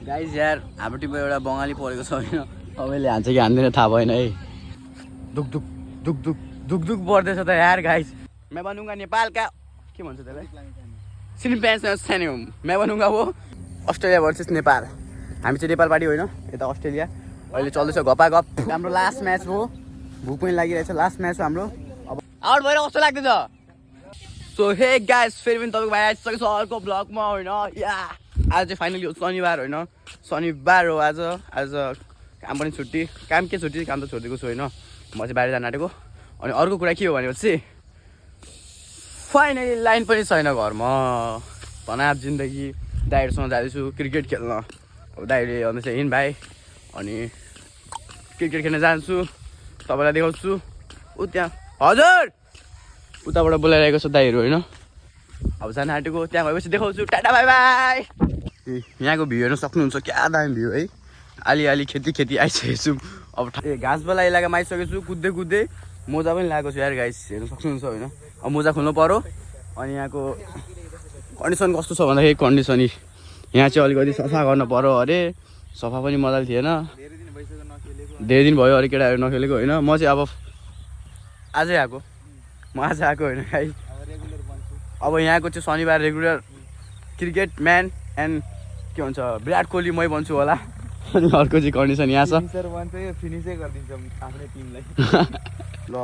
guys यार हाम्रो टिममा एउटा बङ्गाली परेको छ होइन सबैले हान्छ कि हान्दैन थाहा भएन है दुख दुख दुख दुख दुख दुख पर्दैछ त यार गाइज मैं बनूंगा नेपालका के भन्छ त्यसलाई सिनिपेन्स सेन्यम मैं बनूंगा वो अस्ट्रेलिया भर्सेस नेपाल हामी चाहिँ नेपाल पार्टी होइन यता अस्ट्रेलिया अहिले चल्दैछ गपागप हाम्रो लास्ट म्याच हो भुक पनि लागिरहेछ लास्ट म्याच हो हाम्रो अब आउट भएर कस्तो लाग्दैछ सो हे गाइज फेरि पनि तपाईँको भाइ आइसकेको छ अर्को ब्लगमा होइन या आज चाहिँ फाइनली हो शनिबार होइन शनिबार हो आज काम पनि छुट्टी काम के छुट्टी काम त छोडिदिएको छु होइन म चाहिँ बाहिर जान आँटेको अनि अर्को कुरा के हो भनेपछि फाइनली लाइन पनि छैन घरमा तनाव जिन्दगी दाइहरूसँग जाँदैछु क्रिकेट खेल्न अब दाइहरूले भन्दैछ हिँड भाइ अनि क्रिकेट खेल्न जान्छु तपाईँलाई देखाउँछु ऊ त्यहाँ हजुर उताबाट बोलाइरहेको छ दाइहरू होइन अब जान आँटेको त्यहाँ गएपछि देखाउँछु टाटा बाई बाई यहाँको भ्यू हेर्न सक्नुहुन्छ क्या दामी भ्यू है अलि खेती आइसकेको छु अब घाँसवाला इलाकामा आइसकेको छु कुद्दै कुद्दै मोजा पनि लगाएको छु यार गाइस हेर्न सक्नुहुन्छ होइन अब मोजा खोल्नु पऱ्यो अनि यहाँको कन्डिसन कस्तो छ भन्दाखेरि कन्डिसन यहाँ चाहिँ अलिकति सफा गर्न पऱ्यो अरे सफा पनि मजाले थिएन धेरै दिन भयो अरे केटाहरू नखेलेको होइन म चाहिँ अब आजै आएको होइन गाइस अब यहाँको चाहिँ शनिबार रेगुलर क्रिकेट म्यान एन्ड के भन्छ विराट कोहली मै भन्छु होला अनि अर्को चाहिँ कन्डिसन यहाँ छ ल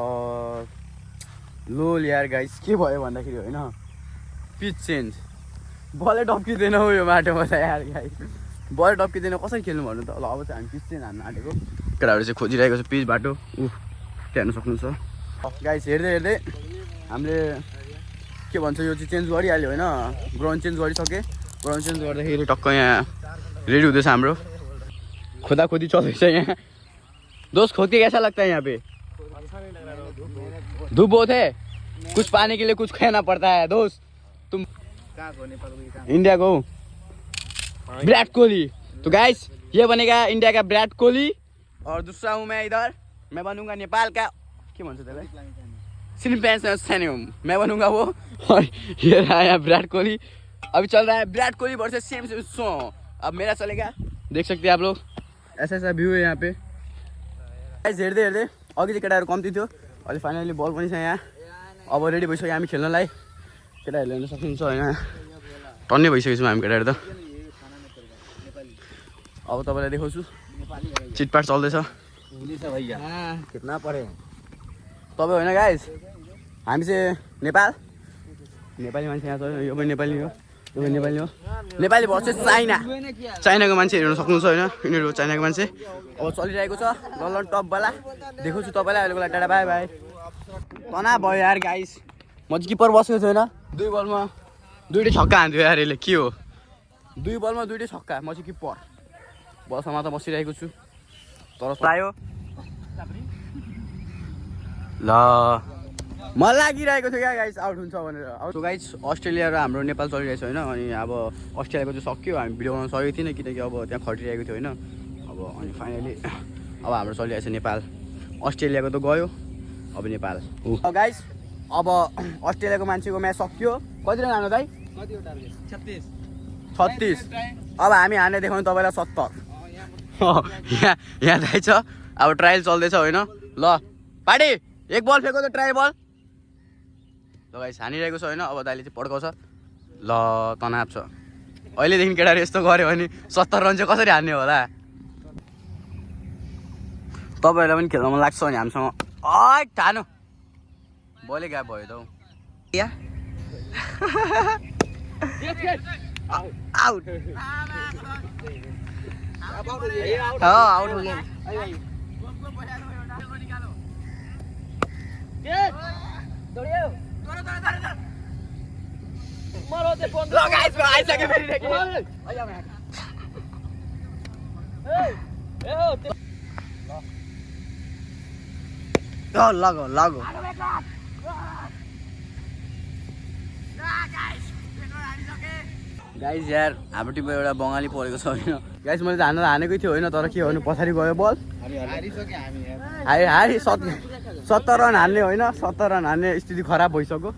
यार गाइस के भयो भन्दाखेरि होइन पिच चेन्ज बलै टप्किँदैन हो यो माटोमा त यार गाइस बल टप्किँदैन कसरी खेल्नु भन्नु त ल अब चाहिँ हामी पिच चेन्ज हान्न आँटेको केटाहरू चाहिँ खोजिरहेको छ पिच बाटो त्यहाँ हेर्नु सक्नुहुन्छ गाइस हेर्दै हामीले के भन्छ यो चाहिँ चेन्ज गरिहाल्यो होइन ग्राउन्ड चेन्ज गरिसकेँ ग्राउन्ड चेन्ज गर्दाखेरि टक्क यहाँ रेडी हुँदैछ हाम्रो खोदाखोदी चल्दैछ यहाँ दोस्त खोद के कैसा लगता है यहाँ पे धूप बहुत है कुछ पाने के लिए कुछ खाना पड़ता है दोस्त तुम इंडिया को विराट कोहली तो गाइस ये बनेगा इंडिया का विराट कोहली और दूसरा हूँ मैं इधर मैं बनूंगा नेपाल का क्या भन्छ त्यसलाई मैं बनूंगा वो और ये रहा यहाँ विराट कोहली अभी चल रहा है Virat Kohli versus same so अब मेरा चलेगा देख सकते हैं आप लोग ऐसा व्यू है यहाँ पे हेर्दै अघि चाहिँ केटाहरू कम्ती थियो अहिले फाइनली बल पनि छ यहाँ अब रेडी भइसक्यो हामी खेल्नलाई केटाहरूले हेर्न सक्नुहुन्छ होइन टन्नै भइसकेको छौँ हामी केटाहरू त अब तपाईँलाई देखाउँछु चिटपाट चल्दैछ तपाईँ होइन गाइस हामी चाहिँ नेपाली मान्छे यहाँ छ यो पनि नेपाली हो यो पनि नेपाली हो नेपाली भर्सेस चाइनाको मान्छे हेर्न सक्नुहुन्छ होइन यिनीहरू चाइनाको मान्छे अब चलिरहेको छ ललन टपवाला देखाउँछु तपाईँलाई अहिलेको लागि टाटा बाई बाई तनाव भयो यार गाइस म चाहिँ किपर बसेको छु होइन 2 बलमा 2टै छक्का हान्थ्यो यार यसले के हो 2 बलमा 2टै छक्का म चाहिँ किपर बलसम्म त बसिरहेको छु तर पायो ल मलाई लागिरहेको थियो क्या गाइस आउट हुन्छ भनेर सो गाइस अस्ट्रेलिया र हाम्रो नेपाल चलिरहेको छ होइन अनि अब अस्ट्रेलियाको चाहिँ सक्यो हामी भिडियो बनाउन सकेको थिएन किनकि अब त्यहाँ खटिरहेको थियो होइन अब अनि फाइनली अब हाम्रो चलिरहेको छ नेपाल अस्ट्रेलियाको त गयो अब नेपाल गाइस अब अस्ट्रेलियाको मान्छेको म्याच सक्यो कति रन हान्नु दाइ 36 अब हामी हान्ने देखाउनु तपाईँलाई 70 यहाँ दाइ छ अब ट्रायल चल्दैछ होइन ल पार्टी एक बल फेको त ट्राई बल ल गाइस हानिरहेको छ होइन अब दाइले चाहिँ पड्काउँछ ल तनाव छ अहिलेदेखि केटाहरू यस्तो गऱ्यो भने 70 रन चाहिँ कसरी हान्ने होला तपाईँहरूलाई पनि खेल्न मन लाग्छ भने हामीसँग ठानु बलै गायब भयो त आउट आउट हो गया लागो गाइस यार हाम्रो टिममा एउटा बङ्गाली परेको छ होइन गाइस मैले त हानेकै थियो होइन तर के गर्नु पछाडि गयो बल हारी 70 रन हान्ने होइन 70 रन हान्ने स्थिति खराब भइसक्यो